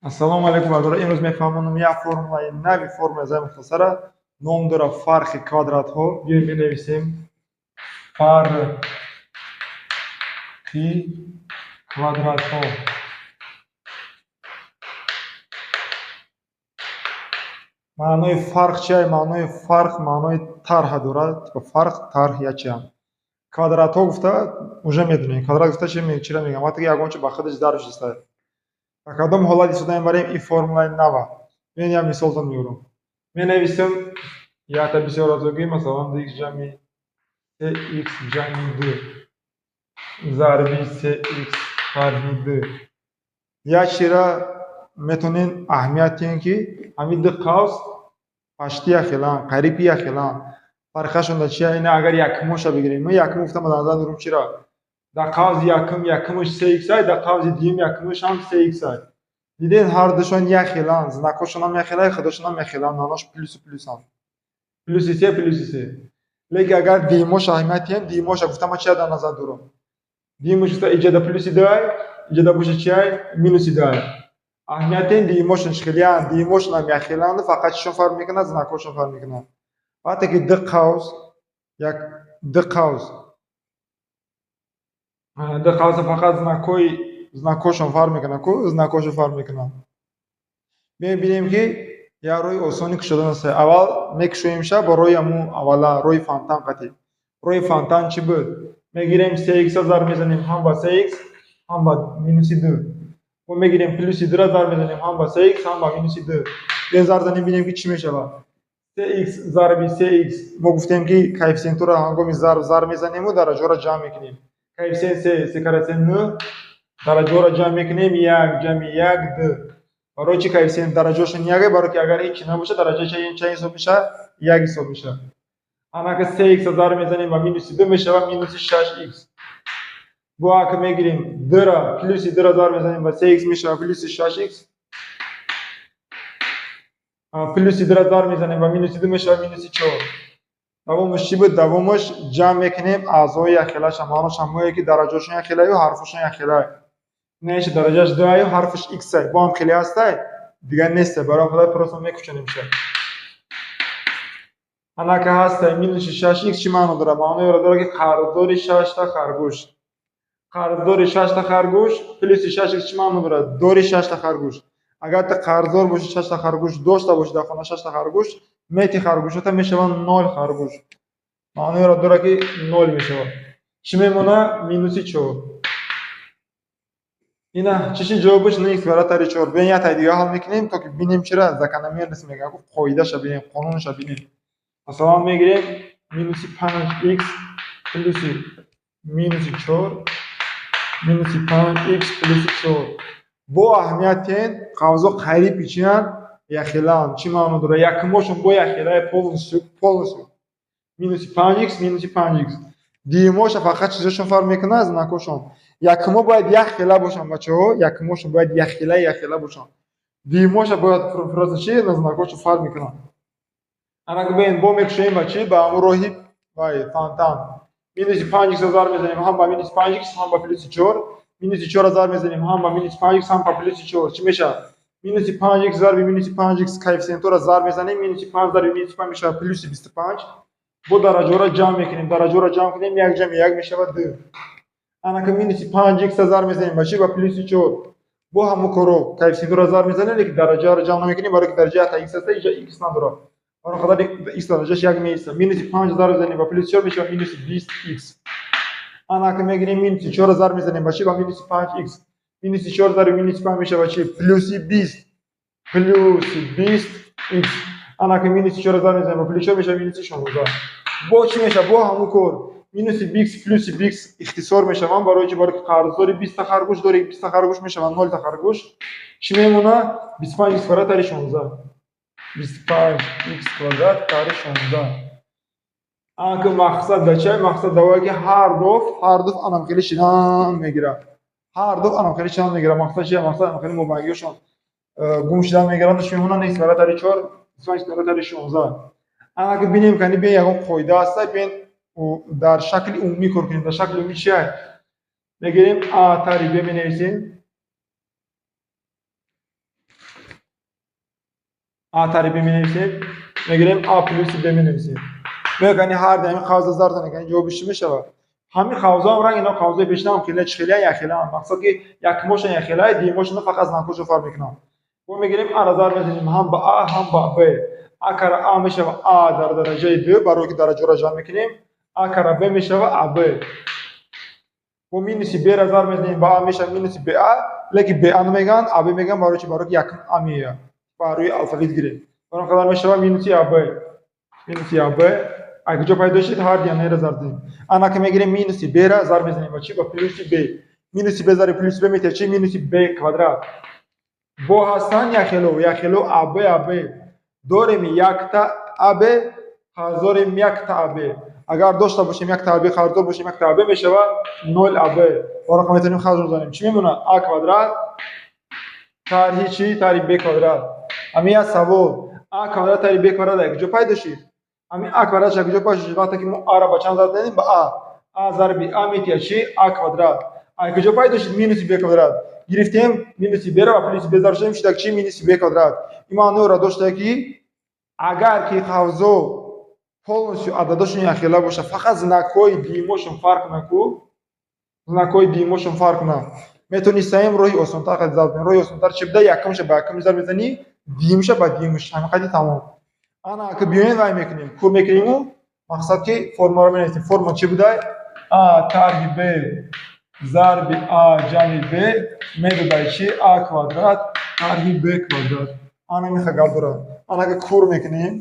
Ассалому алайкум бародарон. Имрӯз мефаҳмонам як формулаи нави формулаи зайи мухтасара. Ном дорад фарқи квадратҳо. Биёем менависем фарқи квадратҳо. Маънои фарқ чия? Маънои фарқ маънои тарҳа дорад. Фарқ, тарҳ ячиам. Квадратҳо гуфта уже медонем. Квадрат гуфта чира мегӯям? Вақте ки ягон чи ба худаш зарб шиста. Ба кадом ҳолат истифода мебарем ин формулаи нава? Биёед як мисолтон меорам. Менависем якта бисёразогӣ, масалан x ҷамъи 3x ҷамъи 2 зарби 3x тарҳи 2. Як чира метавонем аҳамият диҳем, ки ҳамин ду қавс пашти яхеланд, қариби яхеланд. Фарқашон дар чия? Ина агар якумоша бигирем, ман якум гуфтам, дар назар дорам чира? Дар қавзи якум якумаш 3x ай, дар қавзи дуюм якумаш ҳам 3x ай. Дидед, ҳар душон яхеланд, знакҳошон ҳам яхелай, худошон ҳам яхеланд, маънош плюсу плюсанд. Плюси се, плюси се. Лекин агар дуюмоша аҳамият диҳем, дуюмоша гуфтам ман чия дар назар дорам? Дуюмош гуфта иҷода плюси ду ай, иҷода боша чи ай? Минуси ду ай. Аҳамият диҳем, дуюмошон хелиянд, дуюмошон ҳам яхеланд, фақат чишон фарқ мекунад? Знакҳошон фарқ мекунад. Вақте ки ду қавс, як ду қавс, ду қавса фақат знакҳошон фарқ мекунад, ку знакҳошон фарқ мекунад. Биёем бинем, ки як роҳи осони кушодан аст. Аввал мекушоемша ба роҳи ҳамун аввала, роҳи фонтан қатӣ. Роҳи фонтан чӣ буд? Мегирем 3x-а зарб мезанем ҳам ба 3x, ҳам ба минуси 2. Мо мегирем плюси 2-ра зарб мезанем ҳам ба 3x, ҳам ба минуси 2. Биёем зарб занем, бинем, ки чӣ мешавад. 3x зарби 3x, мо гуфтем, ки коэффисиентҳоро ҳангоми зарб зарб мезанему дараҷаҳоро ҷамъ мекунем. Коэффисиент се, се кара се нӯ, дараҷаҳоро ҷамъ мекунем, як ҷамъи як ду. Барои чӣ коэффисиент дараҷаҳошон як? Барои ки агар ҳеҷ чи набошад, дараҷаи чанд ҳисоб мешавад? Як ҳисоб мешавад. Анака 3x зарб мезанем ба минуси 2, мешавад минуси 6x. Бо ака мегирем 2-ра, плюси 2-ра зарб мезанем ба 3x, мешавад плюси 6x. Плюси 2-ра зарб мезанем ба минуси 2, мешавад минуси 4. Давомаш чӣ буд? Давомаш ҷамъ мекунем аъзои яхелаша, маънош ҳамое ки дараҷаҳошон яхелаю ҳарфошон яхелай. Инаиш дараҷааш 2 аю ҳарфаш x ай, бо ҳам хеле ҳастай, дигар нестай, барои худо просто мекучонемша. Анака ҳастай минуси 6x чӣ маъно дорад? Маънои онро дорад, ки қарздори шашта харгӯш. Қарздори шашта харгӯш плюси 6x чӣ маъно дорад? Дори шашта харгӯш. Агар ту қарздор бошӣ, шашта харгӯш дошта бошӣ дар хона, шашта харгӯш, мети харгӯшота мешаванд нол харгӯш. Маънои онро дорад, ки нол мешавад. Чӣ мемонад? Минуси 4. Ина чӣ ши ҷавобаш? Н х квадрат тари 4. Биёем як таи дига ҳал мекунем, то ки бинем чира закономерность мегӯям, қоидаша бинем, қонунша бинем. Масалан мегирем минуси 5x плюси минуси 4, минуси 5x плюси 4. Бо аҳамият диҳем, қавзо қариби чиянд? Яхеланд. Чӣ маъно дорад? Якумошон бо яхелай полностью, полностью. Минуси 5x, минуси 5x. Дуюмоша фақат чизошон фарқ мекунад, знакҳошон. Якумо бояд якхела бошанд, бачаҳо, якумошон бояд якхела якхела бошанд. Дуюмоша бояд просто чи знакҳошон фарқ мекунанд. Анака бибин, бо мекушоем ба чӣ? Ба ҳамун роҳи вай фонтан. Минуси 5x зарб мезанем ҳам ба минуси 5x, ҳам ба плюси 4. Минуси 4 зарб мезанем ҳам ба минуси 5x, ҳам ба плюси 4. Чӣ мешавад? Минуси 5x зарби минуси 5x, коэффисиентҳоро зарб мезанем, минуси 5 зарби минуси 5 мешавад плюси 25. Бо дараҷаҳоро ҷамъ мекунем, дараҷаҳоро ҷамъ кунем, як ҷамъи як мешавад 2. Анака минуси 5x зарб мезанем ба чӣ? Ба плюси 4. Бо ҳамун коро коэффисиентҳоро зарб мезанем, лекин дараҷаҳоро ҷамъ намекунем, барои ки дараҷаи якта x аста, инҷа x надорад. Барои қадар x дараҷааш як меистад. Минуси 5 зарб мезанем ба плюси 4, мешавад минуси 20x. Анака мегирем минуси 4 зарб мезанем ба чӣ? Ба минуси 5x. Минуси 4 зарби минуси 5 мешавад чӣ? Плюси 20. Плюси 20x. Анака минуси 4 зарб мезанем ба плюси 4, мешавад минуси 16. Бо чӣ мешавад? Бо ҳамун кор. Минуси 20 плюси 20 ихтисор мешаванд. Барои чӣ? Барои ки қарздори 20 та харгӯш дори, 20 та харгӯш мешаванд 0 та харгӯш. Чӣ мемонад? 25 x квадрат тари 16. 25 x квадрат тари 16. Анака мақсад дар чия? Мақсад дар ое ки ҳар дуф анам хеле шидан мегирад. Ҳар дуф анам хеле шидан мегирад. Мақсад чия? Мақсад анам хеле мобайнгиҳошон гум шидан мегиранд. Чӣ мемонад? X квадрат тари 4, 25 x квадрат тари 16. Анака бинем, кани биён ягон қоида ҳаста, биён дар шакли умумӣ кор кунем. Дар шакли умумӣ чия? Мегирем а тари б менависем. А тарҳи Б менависем, мегирем А плюси Б менависем. Мегӯяни ҳар ди ҳамин қавза зарб занем, ҷавобиш чӣ мешавад? Ҳамин қавзаам ранг ино қавзаи пешинаам хеле чӣ хеле якхелаам. Мақсад ки якмошон якхелай, дуюмошон фақат знакҳошон фарқ мекунанд. Мо мегирем А-ро зарб мезанем ҳам ба А, ҳам ба Б. А кара А мешавад А дар дараҷаи ду, барои ки дараҷаро ҷамъ мекунем. А кара Б мешавад АБ. Бо минуси Б-ро зарб мезанем ба А мешавад минуси БА, лекин БА намегӯянд, АБ мегӯянд, барои чӣ? Барои ки якум А меояд. Ба рӯи алфавит гирем. Барои қадар мешавад минуси АБ. Минуси АБ аз куҷо пайдо шуд? Ҳар дианаро зарб занем. Ана ки мегирем минуси Б-ро зарб мезанем ба чӣ? Ба плюси Б. Минуси Б зарби плюси Б метиҳад чӣ? Минуси Б квадрат. Бо ҳастанд якхело, якхело АБ АБ. Дорем якта АБ, қарз дорем якта АБ. Агар дошта бошем якта АБ, қарздор бошем якта АБ мешавад 0 АБ. Барои метавонем харҷ занем. Чӣ мемонад? А квадрат тарҳи чӣ? Тарҳи Б квадрат. Ҳамин як савол. А квадрат тарҳи Б квадрат аз куҷо пайдо шуд? Ҳамин А квадрат аз куҷо пайдо шуд? Вақте ки мо А-ро ба чанд зарб занем? Ба А. А зарби А метиҳад чӣ? А квадрат. Аз куҷо пайдо шуд минуси Б квадрат? Гирифтем минуси Б-ро ва плюси Б зарб шудем, шуд чӣ? Минуси Б квадрат. Ин маъноро дошта ки агар ки қавзо полностью ададошон якхела бошад, фақат знакҳои дуюмошон фарқ наку, знакҳои дуюмошон фарқ кунад, метавонистаем роҳи осонтар қади зарб кунем. Роҳи осонтар чӣ буда? Якумша ба якумш зарб мезанӣ, дуюмша ба дуюмш, ҳамин қади тамом. Ана ки биёем вай мекунем, кур мекунему, мақсад ки формаро менависем. Форма чӣ буда? А тарҳи Б зарби А ҷамъи Б медодай чӣ? А квадрат тарҳи Б квадрат. Ана миха гап дорад. Ана ки кур мекунем,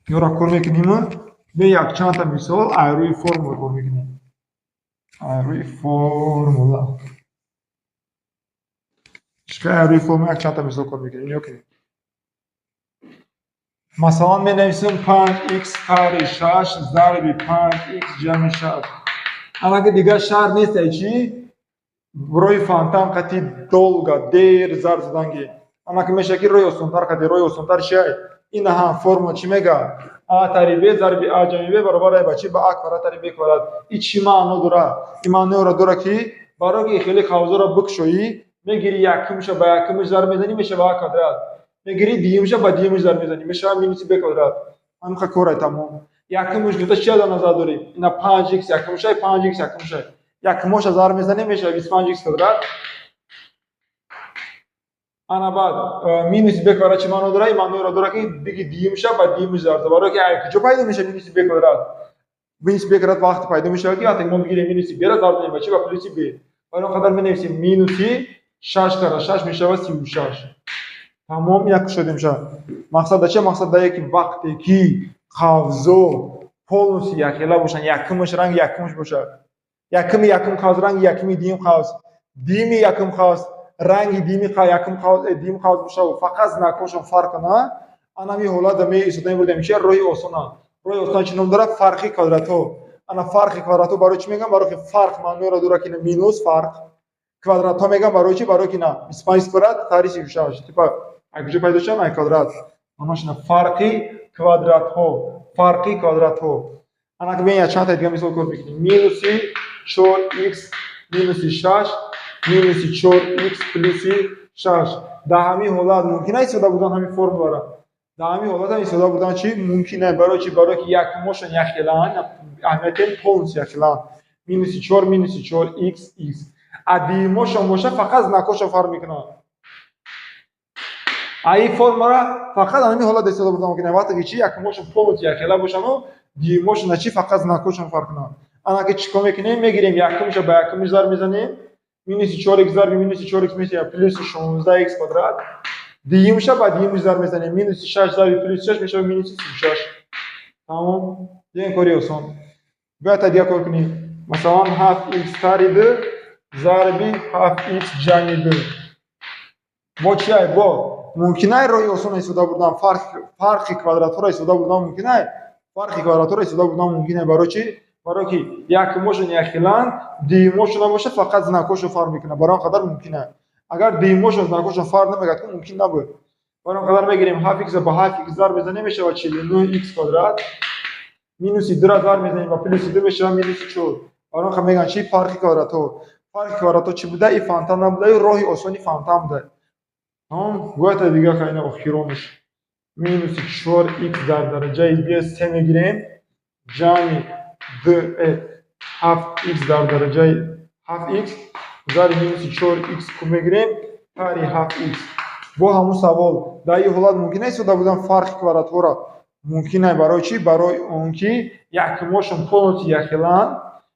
ёра кор мекунем, бе якчандта мисол аз рӯи формула кор мекунем. Аз рӯи формула. Чӣ аз рӯи формула якчандта мисол кор мекунем? Нигоҳ кунед. Масалан менависем 5x тарҳи 6 зарби 5x ҷамъи 6. Ана ки дигар шарт нест ай чӣ? Роҳи фонтан қати долго, дер зарб задан ки. Ана ки мешавад ки роҳи осонтар қати, роҳи осонтар чи ай? Ина ҳам формула чӣ мегӯяд? А тарҳи Б зарби А ҷамъи Б баробар ай ба чӣ? Ба А квадрат тарҳи Б квадрат. Ин чӣ маъно дорад? Ин маъноро дорад ки барои ки хеле қавзоро бикушоӣ, мегири якумша ба якумш зарб мезанӣ, мешавад А квадрат. Мегири дуюмша ба дуюмш зарб мезанӣ, мешавад минуси Б квадрат. Ҳамин кор ай тамом. Якумш гуфта чӣ дар назар дорем? Ина 5x якумшай, 5x якумшай. Якумоша зарб мезанем, мешавад 25x квадрат. Ана баъд минуси Б квадрат чӣ маъно дорад? Ин маъноро дорад ки биги дуюмша ба дуюмш зарб зад. Барои ки аз куҷо пайдо мешавад минуси Б квадрат? Минуси Б квадрат вақте пайдо мешавад ки вақте мо бигирем минуси Б-ро зарб занем ба чӣ? Ба плюси Б. Барои он қадар менависем минуси 6 кара 6 мешавад 36. Тамом, як кушодем шавад. Мақсад дар чӣ? Мақсад дар ки вақте ки қавзо полностью якхела бошанд, якумаш ранги якумаш бошад. Якуми якум қавз ранги якуми дуюм қавз, дуюми якум қавз ранги дуюми якум қавз, дуюм қавз бошад, фақат знакҳошон фарқ кунад, ана ҳамин ҳолат меистода мебурдем чи роҳи осона. Роҳи осон чӣ ном дорад? Фарқи квадратҳо. Ана фарқи квадратҳо барои чӣ мегӯям? Барои ки фарқ маъноро дорад ки минус фарқ. Квадратҳо мегӯям барои чӣ? Барои ки на 25 квадрат тарҳи 36. Типа аз куҷо пайдо шавад? Ай квадрат. Маънош ина фарқи квадратҳо, фарқи квадратҳо. Ана ки бинед якчанд та дига мисол кор мекунем. Минуси 4x минуси 6 минуси 4x плюси 6. Дар ҳамин ҳолат мумкин аст истифода бурдан ҳамин формуларо? Дар ҳамин ҳолат ҳам истифода бурдан чӣ? Мумкин аст. Барои чӣ? Барои ки якумошон якхелаанд, аҳамиятем полностью якхелаанд. Минуси 4 минуси 4x x. А дуюмошон бошад, фақат знакҳошон фарқ мекунанд. А ин формула фақат ҳамин ҳолат истифода бурдан мумкин аст. Вақте ки чӣ якумошон полностью якхела бошану дуюмошон чӣ фақат знакҳошон фарқ кунанд. Ана ки чӣ кор мекунем? Мегирем якумша ба якумш зарб мезанем. Минуси 4x зарби минуси 4x мешавад плюси 16x квадрат. Дуюмша ба дуюмш зарб мезанем. Минуси 6 зарби плюси 6 мешавад минуси 36. Тамом. Дигар кори осон. Бояд та дигар кор кунем. Масалан 7x тарҳи 2 зарби 7x ҷамъи 2. Бо чи ай? Бо мумкин ай роҳи осон истифода бурдан, фарқи квадратҳоро истифода бурдан мумкин ай? Фарқи квадратҳоро истифода бурдан мумкин ай. Барои чӣ? Барои ки якумошон якхеланд, дуюмошон набошад, фақат знакҳошон фарқ мекунад. Барои он қадар мумкин ай. Агар дуюмошон знакҳошон фарқ намекард, мумкин набуд. Барои он қадар мегирем 7x ба 7x зарб мезанем, мешавад 49x квадрат. Минуси 2-ро зарб мезанем ба плюси 2 мешавад минуси 4. Барои он қадар мегӯянд чӣ? Фарқи квадратҳо. Фарқи квадратҳо чӣ буда? И фонтан набуда, роҳи осони фонтан буда. Тамом, гӯята дига қайна охиронаш. Минуси 4 х дар дараҷаи б се мегирем, ҷамъи д 7 х дар дараҷаи 7 х зарби минуси 4 х куб мегирем, тари 7 х. Бо ҳамун савол, дар ин ҳолат мумкин аст истода будан фарқи квадратҳоро? Мумкин ай. Барои чӣ? Барои он ки якумошон полностью якхелаанд,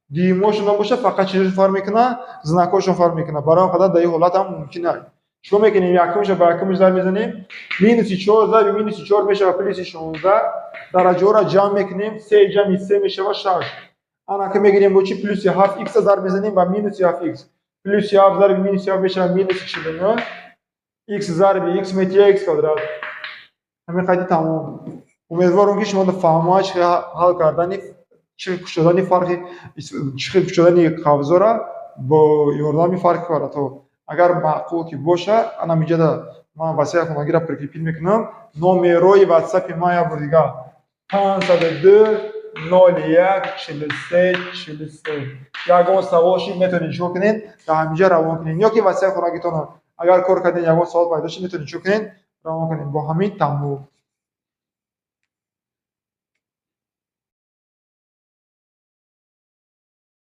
дуюмошон набошад, фақат чизошон фарқ мекунад, знакҳошон фарқ мекунад. Барои он қадар дар ин ҳолат ҳам мумкин ай. Чикор мекунем? Якумша ба якумаш зарб мезанем. Минуси чор зарби минуси чор мешавад плюси 16. Дараҷаҳоро ҷамъ мекунем, се ҷамъи се мешавад шаш. Анака мегирем бо чӣ? Плюси 7 икса зарб мезанем ба минуси 7 х. Плюси ҳафт зарби минуси ҳафт мешавад минуси 49. Х зарби х метия х квадрат. Ҳамин қайди тамом. Умедворам, ки шумо фаҳмоа чӣ ҳал кардани, чӣ кушодани фарқи, чӣ кушодани қавзора бо ёрдами фарқи квадратҳо. Агар маъқул ки боша, ана миҷада ман васияи хонагиро прикрепить мекунам. Номерои ватсапи ман як бор дигар: 502 01 43 43. Ягон савол шид, метавонед чикор кунед? Дар ҳаминҷа равон кунед. Ё ки васияи хонагитонро агар кор кардед, ягон савол пайдо шид, метавонед чикор кунед? Равон кунед. Бо ҳамин тамом.